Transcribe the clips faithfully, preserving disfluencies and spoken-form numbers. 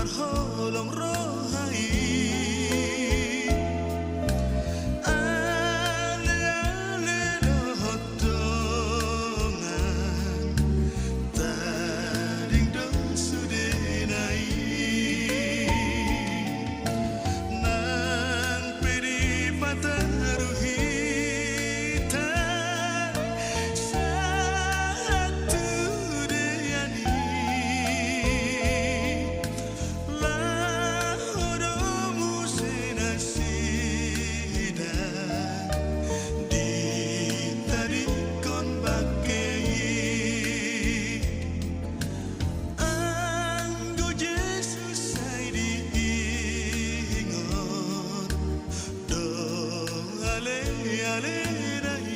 Holong roha i, ale-ale dohot dongan, tading do sudena i. Nang pe dipataru hita sahat tu dean i, laho do muse nasida ditadingkon bangke i. Anggo Jesus sai diingot do ale-alena i.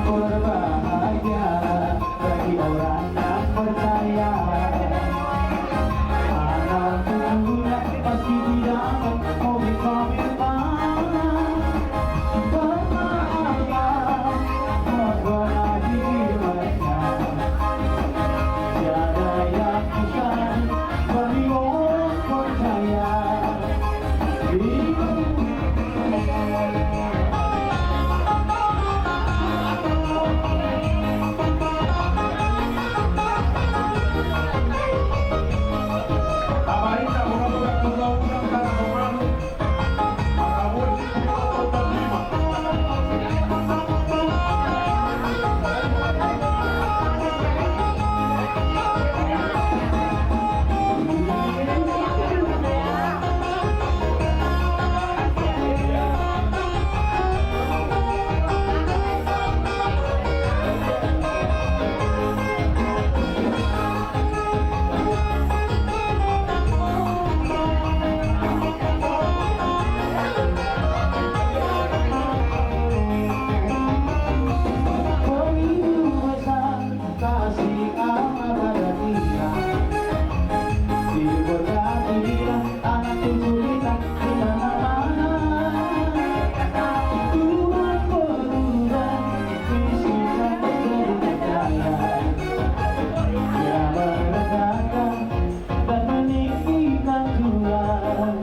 Berbahagia bagi orang yang percaya. Anak cucunya pasti didapat mobil komentar. Karena Allah memberi hikmatnya. Tiada yang mustahil bagi orang percaya. Kasih Allah pada kita, diberkati anak cucu kita di mana-mana. Tuhan berubah miskin menjadi kaya. Dia meredakan dan meninggikan Tuhan.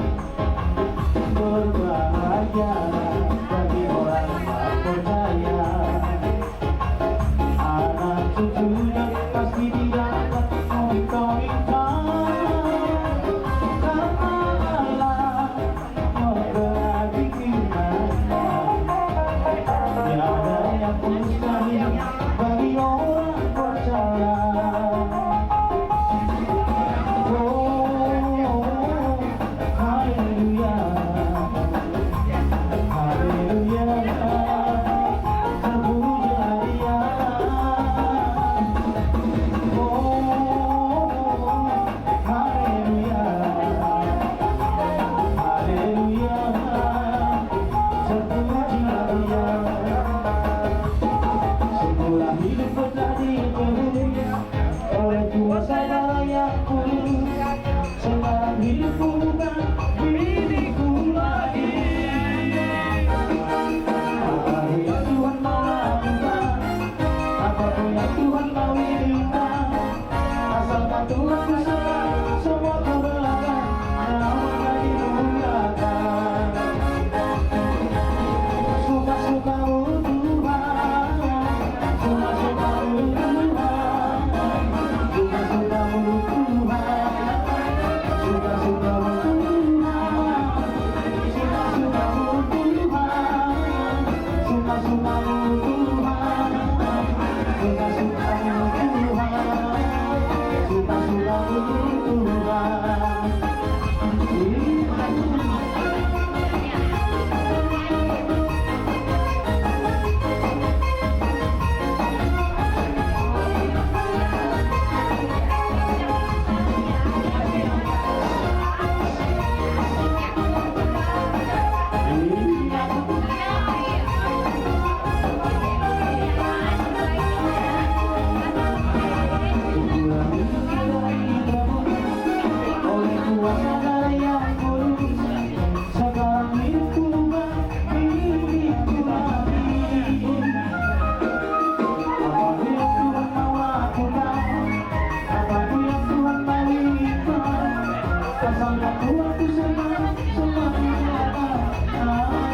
Berbahagialah bagi orang yang percaya. Anak cucunya pasti didapat mobil komentar. Karena Allah memberi hikmatnya. Tiada yang mustahil bagi orang percaya. Oh, haleluya. Haleluya. Terpujilah Dia. Oh, haleluya. Haleluya. Terpujilah Dia. Semula hidup telah diberi oleh Tuhan segala yang kudus. Sekarang hidupku bukan milikku lagi. Apa yang Tuhan mau lakukan, apapun yang Tuhan mau izinkan, asalkan Tuhan ku serahkan semua ke belakang, namanya dimuliakan. Suka-sukamu Tuhan, suka-sukamu Tuhan, suka-sukamu Tuhan, suka-sukamu Tuhan, suka-sukamu Tuhan, suka-sukamu Tuhan, suka-sukamu Tuhan, suka-sukamu Tuhan. Sekarang hidupku bukan milikku lagi. Apa yang Tuhan mau lakukan, apa yang Tuhan mau izinkan, asalkan Tuhan ku senang, semakin lama.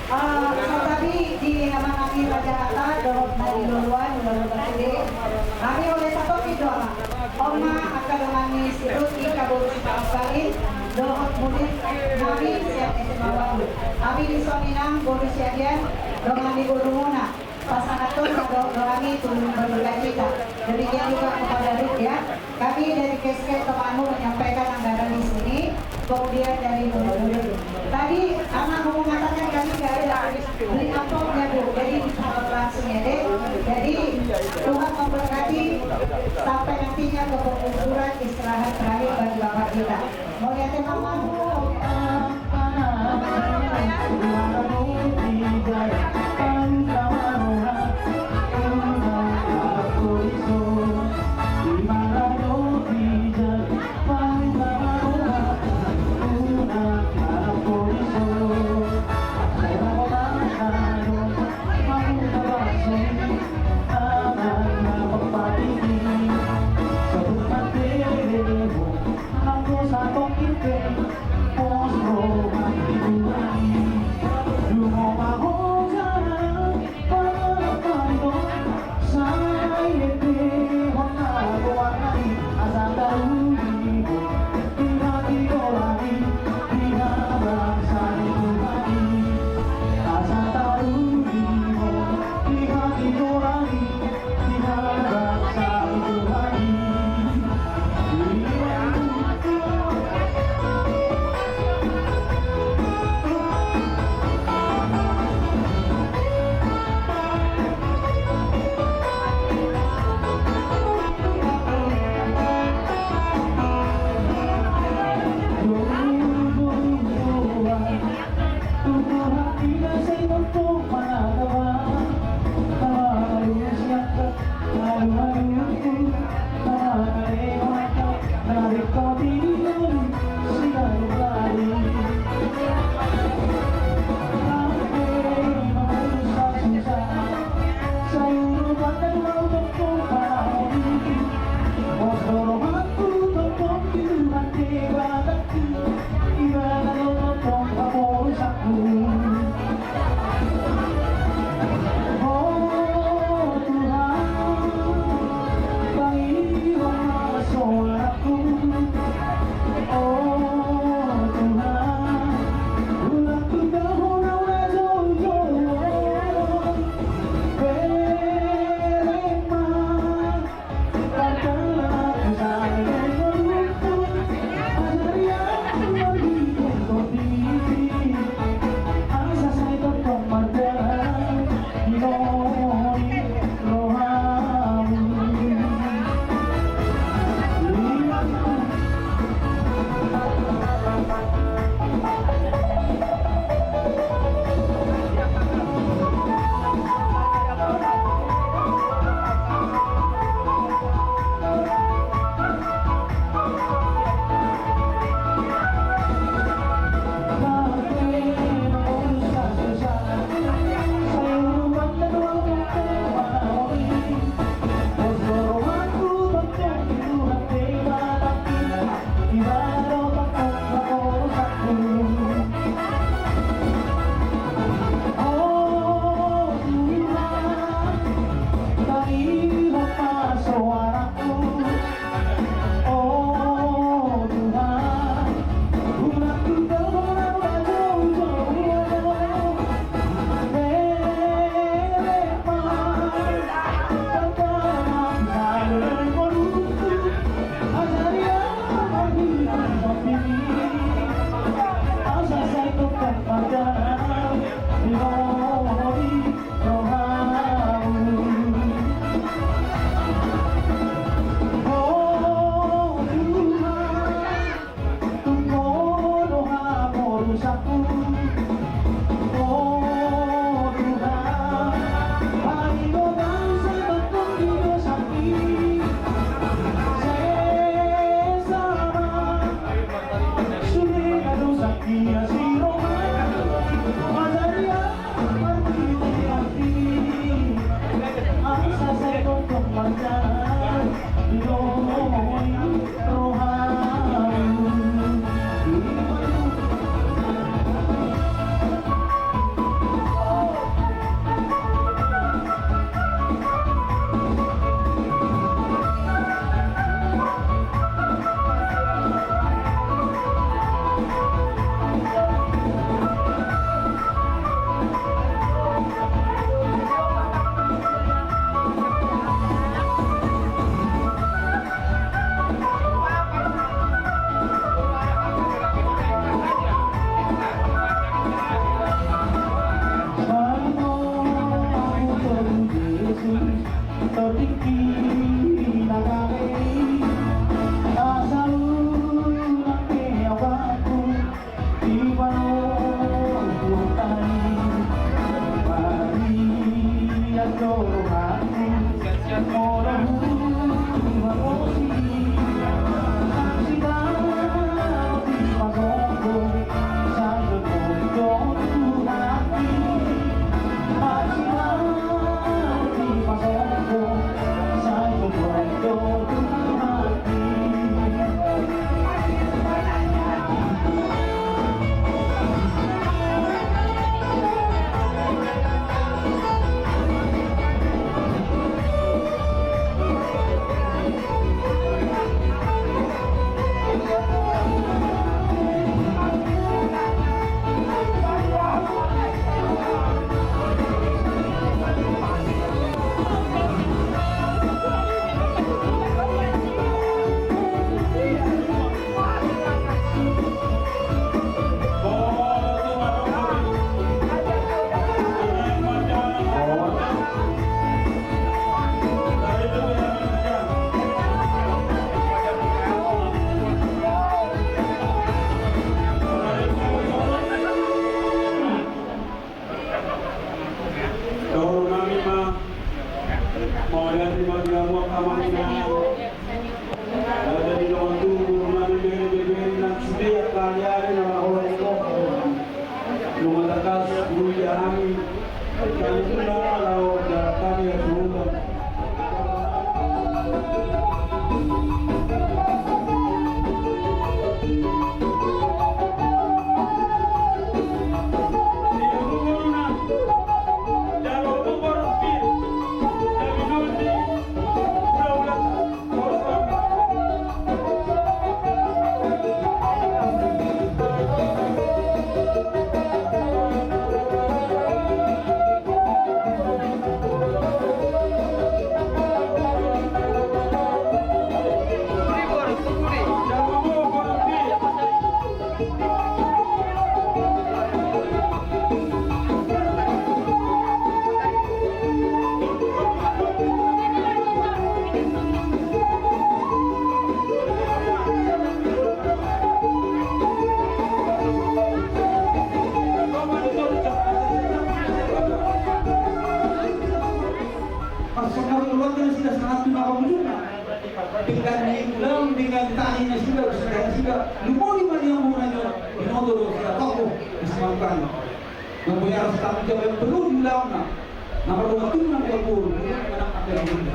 Ah, santabi di Ama nami Raja Hata dohot na di loloan, loloan sude. Hami mauliate sahat tu Ama. On ma angka dongan ni si Ruti, angka boru sipahan-pahan, dohot murid nami sian S M A Walu. Hami dison, Inang, boru siagian, dongan ni gurumuna. Pasahathon ma dohot dongan i tu berdukacita. Demikian juga kepada Ruth, ya. Kami dari Keske Tomanmu menyampaikan anggaran di sini, kemudian dari murid-murid. Tadi anak mau mengatakan kami nggak ada beli amplopnya, Bu, jadi bisa langsung ya, Dek. Jadi Tuhan memberkati sampai nantinya ke penguburan, istirahat terakhir bagi Bapak kita. Mauliate ma, Amang. Pinggan ni ulaon, pinggan ni tahi nasida, urusan tahi nasida. Lumobi ma di hamuna on, binoto do sian tokoh di Simanjuntak. Mempunyai rasa tanggung jawab yang penuh di ulaonna. Na mardongan tubu nang di boru, manang angka di boru.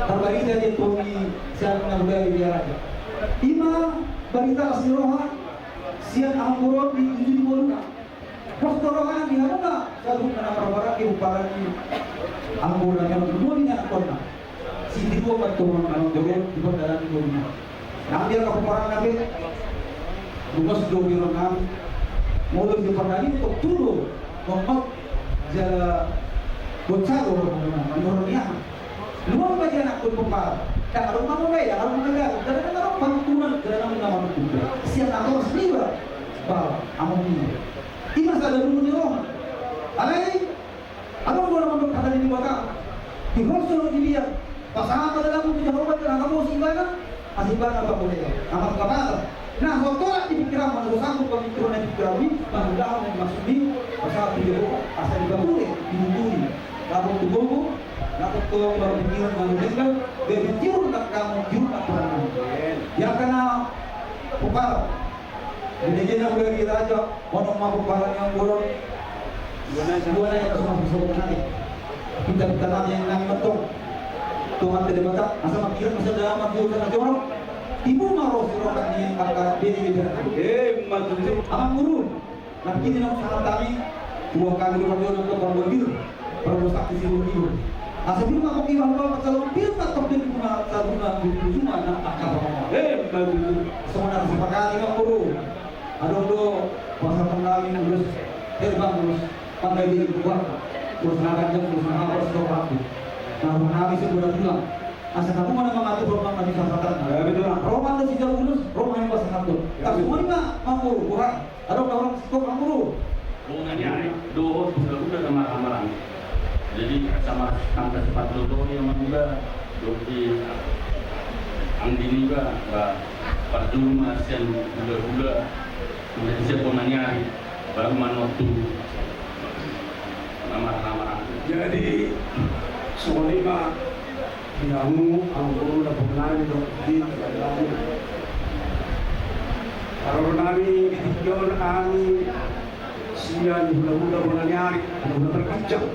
Tarbarita di Tomi sian na budaya di raja. Ima barita las ni roha sian amangboru on di tujuh di boru. Pos do rohana di hamuna saluhutna na marhahamaranggi, pomparan ni amangboru on, lumobi ni anakkonna. Sitiruon ma antong manang joget di pardalanan ni boru on. Nang di angka pomparanna pe, lumobi do rohana. Molo di pardalanan i tong tudo, mongkot jala bocah do rohana, manang roha ni aha. Lumobi ma di anakkon pomparan. Ndang adong mangondai, ndang adong manggagar, ndang adong panungkunan, ndang adong na manungkun. Sian natoras niba. Ba, amang i. Ima sada lumobi ni roha. Alai, adong do na mandok hata ni Debata. Diholso do diliat. Pasahat ma da lagu tu Jahowa, na gabe si ibana. Asa ibana pabodai. Amang kapala. Na so tolap di pikiranmu, na so sanggup pamikirhon na di pikiranmi, mangulahon na di maksudmi, pasahat tu Jahowa, asa dipabodai, diunturi. Dapot tu gogo, dapot tu marpikiran, manulenggal, gabe tiur na kamu, tiur na kamu. Amin. Ia kana, pomparan. Di lege na mulai di raja, ono ma pomparan ni amangboru on. Dua na yang masuk masuk masuk nanti. Kita kita nami yang nami betul. Tuhan tidak baca, asa makin masa dalam maju sana jorok. Tibu ma ro si rokan ni angka bini bini. Eh, maju. Amang guru. Nangkin na sahat hami, dua kali dua kali untuk panggondir, parbosak di situ. Asa biru mangkok iba hamba pasalon pir tak tokden guna sabuna guna na angka pangoma. Eh, bagus. Songon na sepakati ma guru. Adong do pasahaton nami ulos herbang ulos panggabean buat ulos na ganjang ulos na hapal stok waktu. Nah, nami sebulan bulan. Asa kamu mana mangatur roman na bisa satan. Ya, betul. Roman na sijal ulos, roman yang pasahaton. Ya, betul. Tapi semua ini mah mampu, kurang. Adong na orang stok amangboru. Bona ni ari dohot hula-hula na marhahamaranggi. Jadi sama tangkas parjolo ni amangboru dohot di anggi niba, ba, parjolo ma sian hula-hula, kemudian sian bona ni ari, baru manontu na marhahamaranggi. Jadi songon i ma. Di hamu, amangboru, dapot nami dohot di, di hamu. Haroro nami di tingki on hami sian hula-hula bona ni ari, hula-hula parginjang.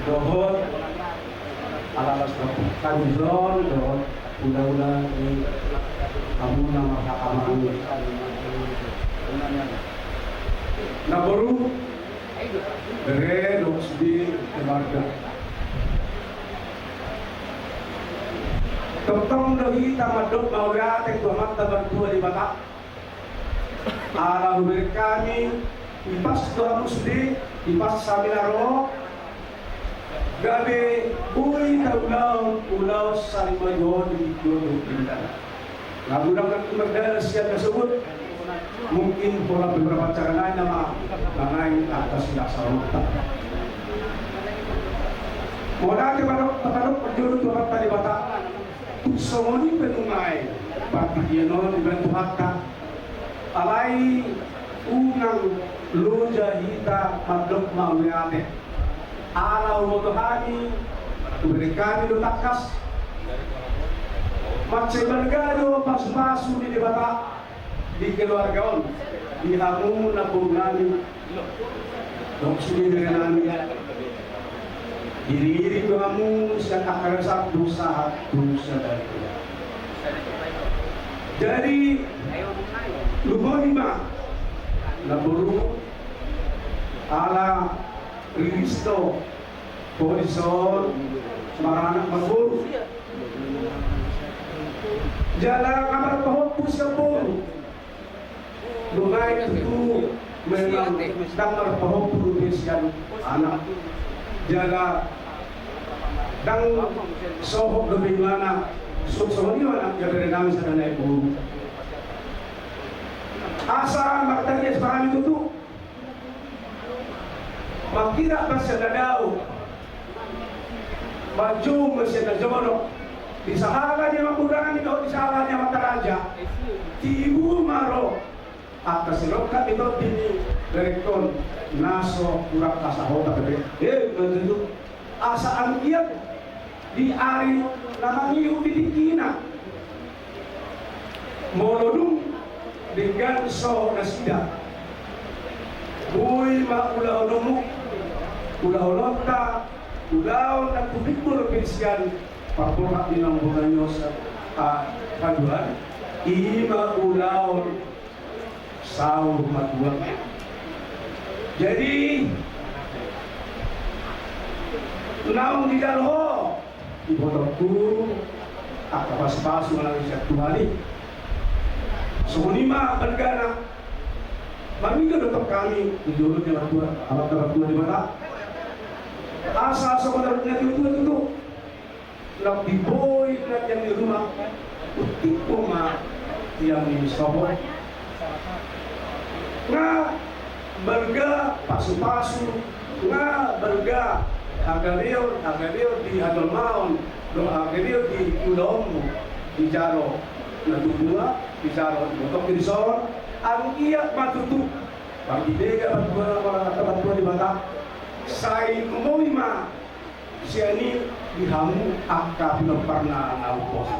Dohot ala las dohot kami son dohot hula-hula di hamu na marhahamaranggi. Na boru, bere dohot sude keluarga. Tongtong do hita mandok mauliate tu Amanta Martua Debata. Ala hubereng hami, ipas do hamu sude, ipas hami na ro. Gabe boi taulahon ulaon sari majuon di tingki on dohot di tano. Nga mudam nangkin mardalan sian na sogot. Mungkin pola beberapa cara nai nama manai atas tidak sarupa. Mauliate mandok, mandok parjolo tu Amanta Debata. Tung songon i pe nunga i partingkian on dibantu hata. Alai unang loja hita mandok mauliate. Ala huboto hami, hubereng hami do tangkas. Mansai balga do pasu-pasu ni Debata di keluarga on, di hamu na boru nami, dohot sude bere nami. Diiring-iring do hamu sian angka na satu sahat tu sadari. Jadi lumobi ma na boru ala riris do ho dison maranak marboru. Jala nga marpahompu sian boru. Nunga i tutu memang ndang marpahompu dope sian anak. Jala ndang sohot dope ibana. Songon i ma nang bere nami sada na i boru. Asa martarias ma hami tutu. Manghirap ma sian na dao, manjou ma sian na jonok. Di sahala ni amangboru nami dohot di sahala ni amanta raja, tibu ma ro angka sirongkap ni tondi ni berengkon na so hurang pasahaton dope. Eh, betul. Asa anggiat Di ari na mangihut di tingkina. Molo dung denggan so nasida, boi ma ulaonmu, ulaonta, ulaon na tumimbo dope sian parborhat ni naung borhat ni on, ah, haduan, i ma ulaon saur matua. Jadi naung dijalo ho ibotongku angka pasupasu na sian Tuhan i. Songon i ma balgana, marnida do tong hami di jolo ni Amanta Martua, Amanta Martua Debata, asa songon na nidok ni natuatua tutu. Nang di boi na tiang ni ruma, utik ma tiang ni sopo. Nga balga pasupasu, nga balga hagabeon, hagabeon di hajolmaon dohot hagabeon di ulaonmu, dijalo natuatua, dijalo ibotongki dison, anggiat ma tutu parbinege Amanta Martua, Amanta Martua Debata, sai rumobi ma sian i di hamu angka pinomparna na umposo.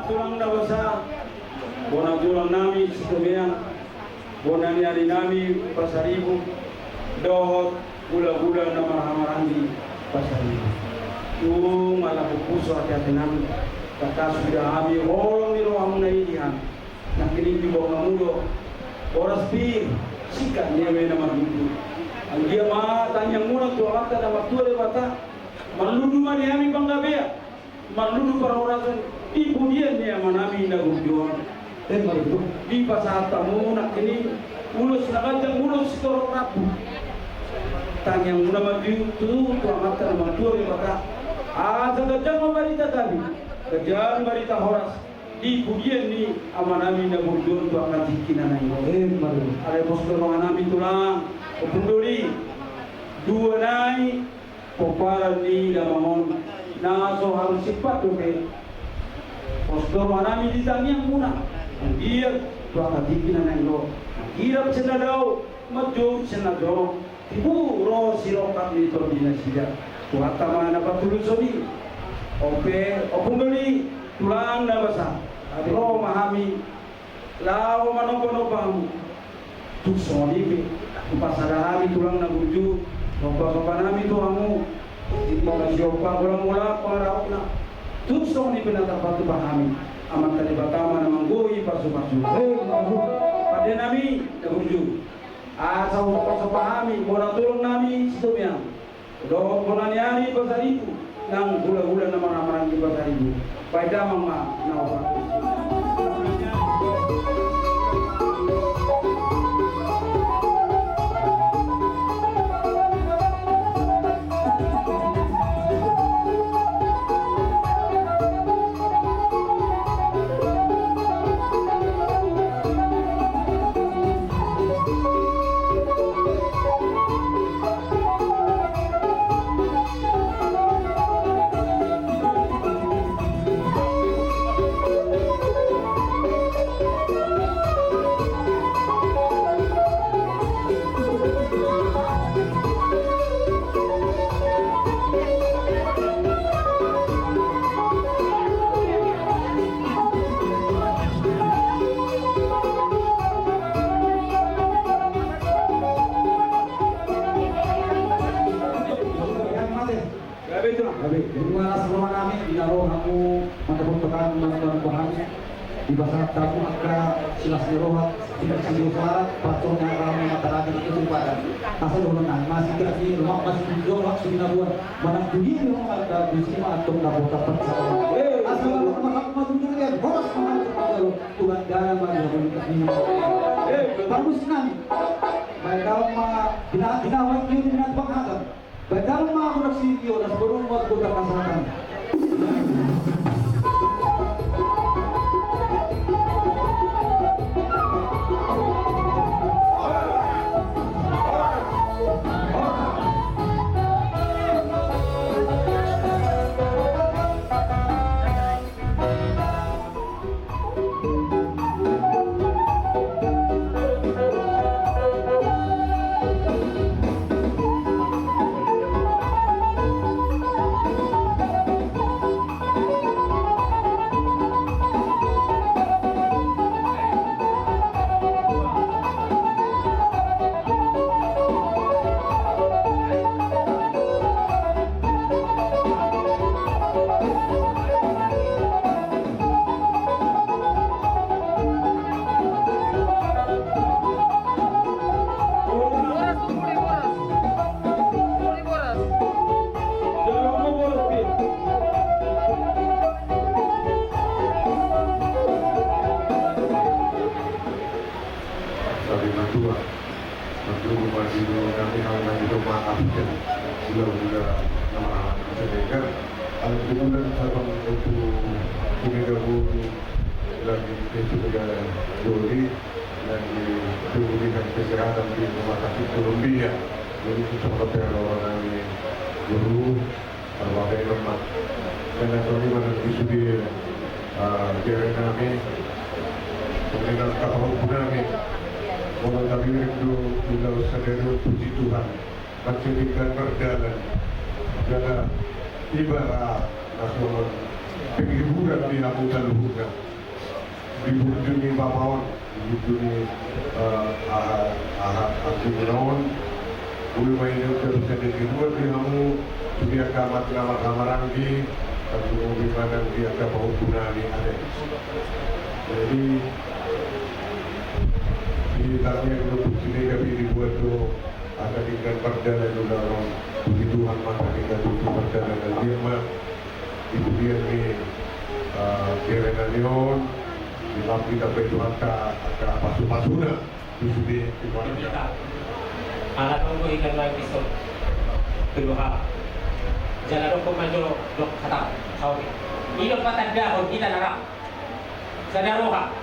Tulang na basa, bona tulang nami Sitobean, bona ni ari nami Pasaribu, dohot hulahula na marhahamaranggi Pasaribu. Tung ala pupuso ateate nami, tangkas suda hami holong ni rohamuna i di hami. Nangkining diboan hamu do horas pir, singkat ni eme na marlundu. Anggiat ma tangiangmuna tu Amanta na martua Debata, marlundu ma di hami panggabean, marlundu parhorasan di pudian ni amanami na burju on. Eh, marlundu. Dipasahat hamu nangkining ulos na ganjang, ulos sitorop rambu. Tangiangmuna ma tutu tu Amanta na martua Debata, asa ganjang ma barita gabe, ganjang barita horas di pudian ni amanami na burju on tu angka tingki na naeng ro. Eh, marlundu. Alai pos do rohanami tulang, Ompung Doli, dua nai pomparan ni damang on, na so haru simpat dope. Pos do rohanami di tangiangmuna, anggiat tu angka tingki na naeng ro, manghirap sian na dao, manjou sian na joro, tibu ro sirongkap ni tondi nasida. Tuhanta ma na patuluson i. On pe, Ompung Doli, tulang na basa, ro ma hami laho manombanomba hamu. Tung songon i pe, hupasahat hami tulang na burju, nombanombanami tu hamu. Di na siompa golang-golang pangarahutna. Tung songon i pe na tarpatupa hami. Amanta Debata ma na manggohi pasu-pasu. Pande nami na burju. Asa hupasahat hami bona tulang nami Sitomiang. Dohot bona ni ari Pasaribu nang hula-hula na marhaha-maranggi Pasaribu. Bahen damang ma na opat. Gabe, gabe. Dung las roha nami, di na ro hamu mandapothon manang roha nami. Dipasahat hamu angka silas ni roha, silas ni roha, patron ni roha nami, mata hati, itu pada. Asa dohonon nami, masih gaji, lemak masih hijau, lemak sudah buat. Manang dunia ni roha, ada dusi ma antong dapothon parsaulian. Asa dohonon nami, maju dulu ya, boros ma antong. Tuhan dalam aja, boros nami. Bagus nami. Baik, kalau ma, dina, dina, dina, dina, Badan ma anak si Dio, das baru buat kota kasatan. Tapi matua, matua, matua, kami hal yang itu maaf ya. Gula-gula nama anak sedekah. Anak gula sabang itu, ini gabung lagi itu juga doli, lagi pemulihan kesehatan di rumah sakit Columbia. Jadi itu sama orang kami guru, Arwah Beno ma. Karena kami mana di sudi, eh, biar kami, pemenang kapal nami. Kalau kami rindu, bila sadari, puji Tuhan, masih tinggal berjalan. Karena ibarat nasional penghiburan di hamu saluhutna. Di burju ni bapa on, di burju ni, eh, aha, aha, anggi muna on. Boi ma i na bisa dibuat di hamu, di angka anak na marhaha-maranggi, tapi boi ma nang di angka pahompu nami ate. Jadi, di tangiang do burju ni, tapi dibuat do, asa tinggal pardalan do na ro. Puji Tuhan, masa tinggal burju pardalan, dia ma. Di pudian ni, eh, bere nami on, di lam kita pe Tuhan ta, angka pasu-pasuna, di sude, di warga. Ala tonggo ikan lagi so, keluha. Jala dokkon ma jolo, dok hata, saotik. Idok patandahon, hita na ra. Sada roha.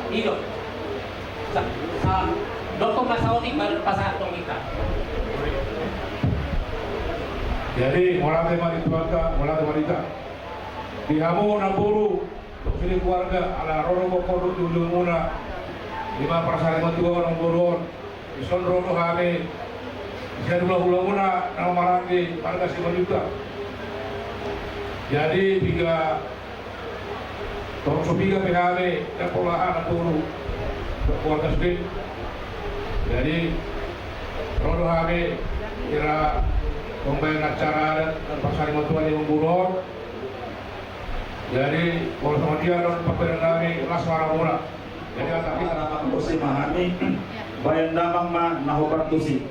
Idok. Sa, sa, dokkon ma saotik baru pasahat tong hita. Jadi, mauliate ma di Tuhanta, mauliate ma di hita. Di hamu namboru, dohot sude keluarga, ala ro do gokhon dohot di ujung muna. Ima parsaripeon tu namboru on. Dison ro do hami, sian hula-hula muna na maranggi marga Simanjuntak. Jadi, piga Torus so piga pe hami, na pola aha na tolu, keluarga sude. Jadi, ro do hami, ira Pembayaran acara adat dan pasari motuan di Umbulon. Jadi, kalau sama dia, don pakai nami, las marabora. Jadi, atas kita dapat kursi mahami, bayan damang ma, na hombar tusi.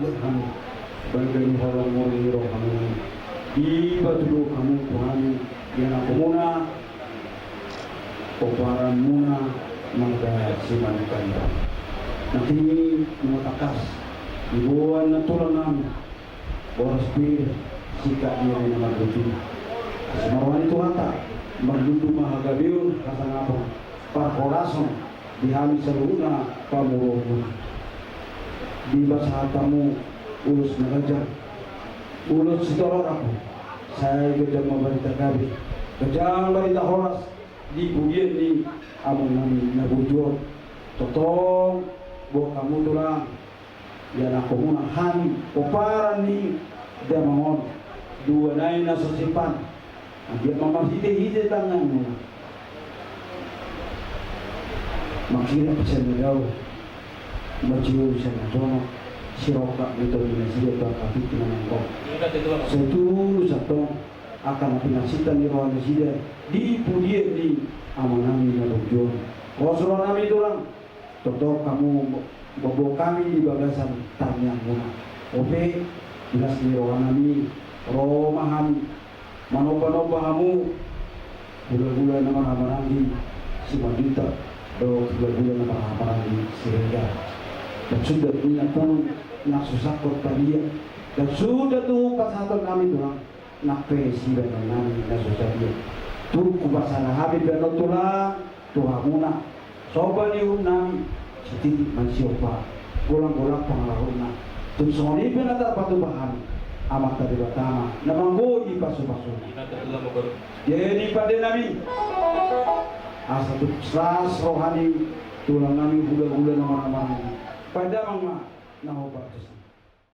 Baen hamu, baen hamu holong ni rohamu, dipatudu hamu tu hami, ianakhonmuna, pomparanmuna, marga Simanjuntak. Nangkin i nunga tangkas diboan na tulang nami, boras pir, sikat ni ari na margoting. Asi ma roha ni Tuhanta, marlundu ma hagabeon, hasangapon, parhorason, di hami saluhutna pamoruonmuna. Dipasahat hamu ulos na ganjang, ulos sitorop, sai ganjang ma barita gabe, ganjang barita horas, di pudian ni amang nami na burju on. Tongtong, boan hamu tulang, ianakhonmuna hami, pomparan ni damang on, dua nai na so simpan. Anggiat ma marhitehite tanganmuna, mangkirap sian na dao, manjou sian na jonok, sirongkap ni tondi nasida tu angka tingki na naeng ro. Sai tulus antong angka na pinarsinta ni roha nasida di pudian ni amang nami na burju on. Pos roha nami tulang, tongtong hamu mamboan hami di bagasan tangiangmuna. Ope, di las ni roha nami, ro ma hami manombanomba hamu, hulahula na marhahamaranggi Simanjuntak dohot hulahula na marhahamaranggi Siregar. Nang suda ninna pulung, nang so sangkot padia, nang suda tu pasahaton nami tulang, nang pe sibahenon nami na so sadia. Tung hupasahat hami pe annon tulang tu hamuna, somba ni uhum nami, sititi ma ni siompa, golanggolang pangarahutna. Tung songon i pe na tarpatupa hami, Amanta Debata ma na manggohi pasupasuna. Jadi pande nami, asa tung las roha ni tulang nami hulahula na marhahamaranggi, baen damang ma na hombar tusi.